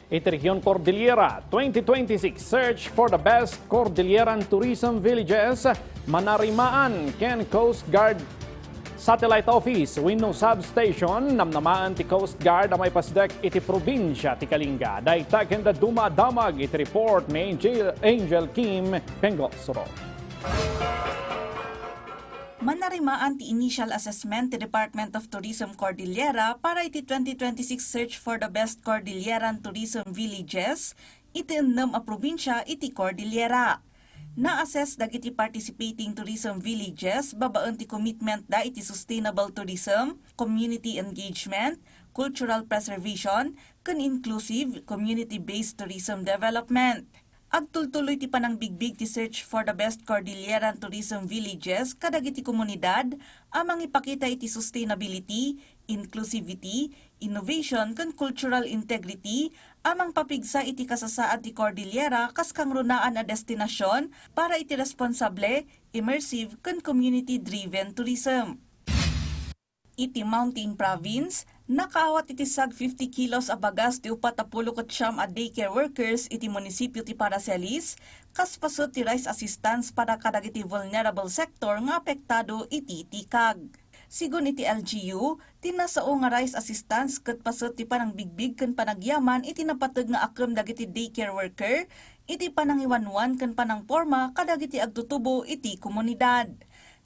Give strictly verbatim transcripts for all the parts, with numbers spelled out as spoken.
Iti Region Cordillera, twenty twenty-six Search for the Best Cordilleran Tourism Villages, manarimaan ken Coast Guard Satellite Office wenno substation, namnamaen ti Coast Guard a maipasdek iti probinsia ti Kalinga. Dayta ken dadduma a damag iti report ni Angel, Angel Kim Pengosro. Manarimaan ti initial assessment ti Department of Tourism Cordillera para iti twenty twenty-six Search for the Best Cordilleran Tourism Villages iti ennem a probinsia iti Cordillera. Na-assess dagiti participating tourism villages babaen ti commitment da iti sustainable tourism, community engagement, cultural preservation, ken inclusive community-based tourism development. Agtultuloy ti panangbigbig ti Search for the Best Cordilleran Tourism Villages kadagiti komunidad a mangipakita iti sustainability, inclusivity, innovation, ken cultural integrity a mangpapigsa iti kasasaad ti Cordillera kas kangrunaan a destinasion para iti responsable, immersive, ken community-driven tourism. Iti Mountain Province, nakaawat iti sag fifty kilos a bagas ti upat a pulo ket siam a daycare workers iti munisipio ti Paracelis, kas paset ti rice assistance para kadagiti vulnerable sector nga apektado iti tikag. Sigun iti L G U, ti nasao nga rice assistance ket paset ti panangbigbig ken panagyaman iti napateg nga akem dagiti daycare worker iti panangiwanwan ken panangporma kadagiti agtutubo iti komunidad.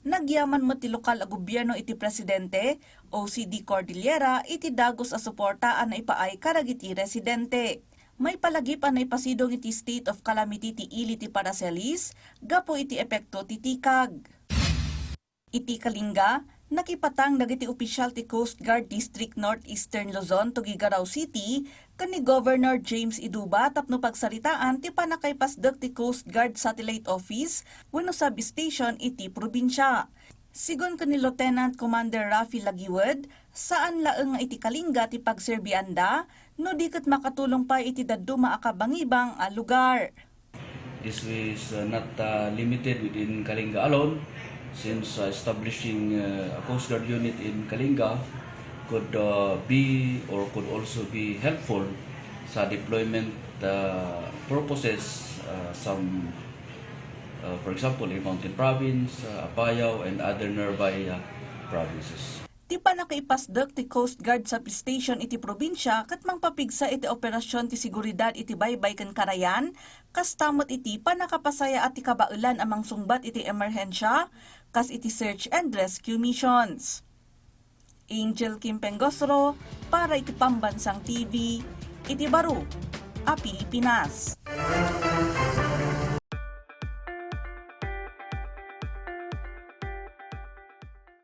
Nagyaman met ti lokal a gobierno iti presidente, O C D Cordillera, iti dagus a suporta a naipaay kadagiti residente. Maipalagip a naipasidong iti state of calamity ti ili ti Paracelis gapu iti epekto ti tikag. Iti Kalinga, nakipatang dagiti opisyal ti Coast Guard District Northeastern Luzon, Tuguegarao City, ken ni Governor James Iduba tapno pagsaritaan ti pannakaipasdek ti Coast Guard Satellite Office wenno substation iti probinsia. Sigun ken ni Lieutenant Commander Rafi Lagiwed, saan laeng nga iti Kalinga ti pagserbianda, no di ket makatulong pay iti dadduma a kabangibang a lugar. This is, uh, not, uh, limited within Kalinga alone, since, uh, establishing, uh, a Coast Guard unit in Kalinga could, uh, be or could also be helpful sa deployment, uh, purposes, uh, some, uh, for example, in Mountain Province, uh, Apayao, and other nearby, uh, provinces. Ti pannakaipasdek ti Coast Guard Substation iti probinsia ket mangpapigsa iti operasyon ti seguridad iti baybay ken karayan, kasta met iti pannakapasayaat ti kabaelan a mangsungbat iti emerhensia, kas iti search and rescue missions. Angel Kim Pengosro para iti Pambansang T V, iti baro a Pilipinas.